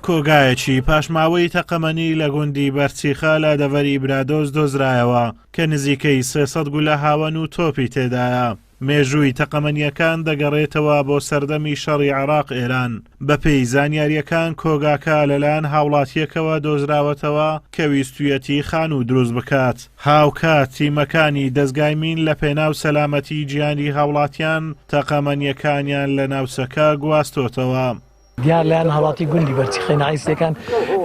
کۆگایەکی پاشماوەی تەقەمەنی لە گوندی بەرچیخە لە دەڤەری برادۆست دۆزرایەوە کە نزیکەی 300 گولە هاوەن و تۆپی تێدایە. مێژووی تەقەمەنییەکان دەگەڕێتەوە بۆ سەردەمی شەڕی عێراق ئێران، بەپێی زانیارییەکان کۆگاکە لەلایەن هاوڵاتییەکەوە دۆزراوەتەوە کە ویستویەتی خانوو دروست بکات، هاوکات تیمەکانی دەزگای مین لەپێناو سەلامەتی گیانی هاوڵاتیان تەقەمەنییەکانیان لە ناوچەکە گواستۆتەوە. دیار لایەن هاوڵاتی گوندی بەرچیخەی ناحیەی سیدەکان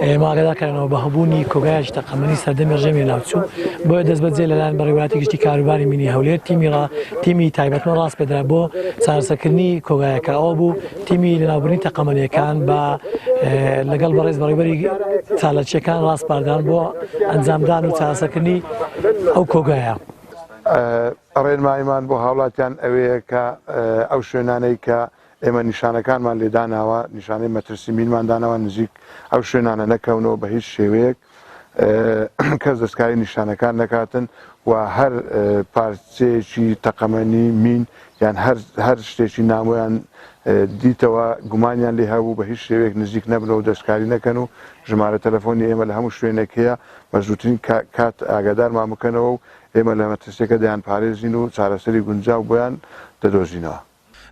ئێمە ئاگادار کراینەوە بە هەبوونی کۆگایەکی تەقەمەنی سەردەمی ڕژێمی لەناوچوو، بۆیە دەستبەجێ لەلایەن بەڕێوەبەرایەتی گشتی کاروباری مینی هەولێر تیمی ڕا تیمی تایبەتمەند ڕاسپێردرا بۆ چارەسەرکردنی کۆگایەکە، ئەوە بوو تیمی لەناوبردنی تەقەمەنییەکان بە لەگەڵ بەڕێز بەڕێوەبەری چالاکییەکان ڕاسپاردران بۆ ئەنجامدان و چارەسەرکردنی ئەو کۆگایە. ڕێنماییمان بۆ هاوڵاتیان ئەوەیە کە ئەو شوێنانەی کە ئێمە نیشانەکانمان لێ داناوە، نیشانەی مەترسی مینمان داناوە، نزیک ئەو شوێنانە نەکەونەوە بە هیچ شێوەیەک کەس دەستکاری نیشانەکان نەکاتن و هەر پارچەیەکی تەقەمەنی مین یان هەر هەر شتێکی نامۆیان دیتەوە گومانیان لێ هەبوو بە هیچ شێوەیەک نزیک نەبنەوە و دەستکاری نەکەن و ژمارە تەلەفۆنی ئێمە لە هەموو شوێنێک هەیە بە زووترین کات ئاگادارمان بکەنەوە و ئێمە لە مەترسیەکە دەیانپارێزین و چارەسەری گونجاو بۆیان دەدۆزینەوە.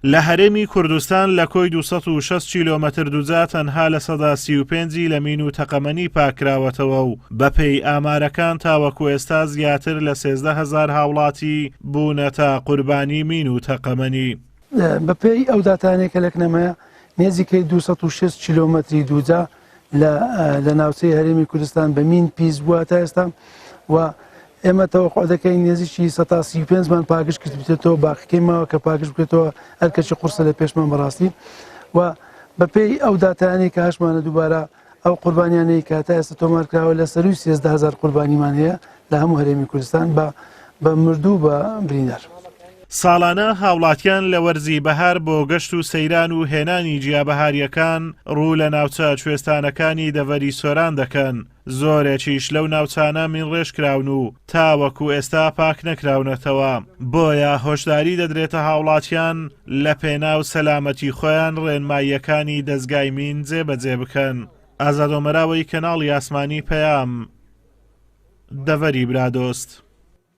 لە هەرێمی کوردستان لە کۆی 260 کیلۆمەتر دوجا تەنها 35% ی لە مین و تەقەمەنی پاککراوەتەوە و بەپێی ئامارەکان تاوەکو ئێستا زیاتر لە 13 هەزار هاوڵاتی بوونەتە قوربانی مین و تەقەمەنی. بەپێی ئەو داتانەی کە لەکنەمەیە نێزیکەی 260 کیلۆمەتری دووجا لە لە ناوچەی هەرێمی کوردستان بە مین پیس بووە تا ئێستا و ئێمە تەوەقع دەکەین نێزیکی 35 مان پاکژ کردبێتەوە باقیکەی ماوە کە پاکژ بکرێتەوە ئەرکەکی قورسە لە پێشمان بەڕاستی و بەپێی ئەو داتایانەی کە هەشمانە دووبارە ئەو قوربانیانەی کە تا ئێستا تۆمار کراوە لە سەروی 13 هەزار قوربانیمان هەیە لە هەموو هەرێمی کوردستان بە بە مردوو بە بریندار. ساڵانە هاوڵاتیان لە وەرزی بەهار بۆ گەشت و سەیران و هێنانی جیابەهارییەکان ڕوو لە ناوچە کوێستانەکانی دەڤەری سۆران دەکەن، زۆرێکیش لەو ناوچانە مینڕێژکراون و تاوەکو ئێستا پاکنەکراونەتەوە، بۆیە هۆشداری دەدرێتە هاوڵاتیان لەپێناو سەلامەتی خۆیان ڕێنماییەکانی دەزگای مین جێبەجێ بکەن. ئازاد ئۆمەراوەی کەناڵی ئاسمانی پەیام، دەڤەری برادۆست.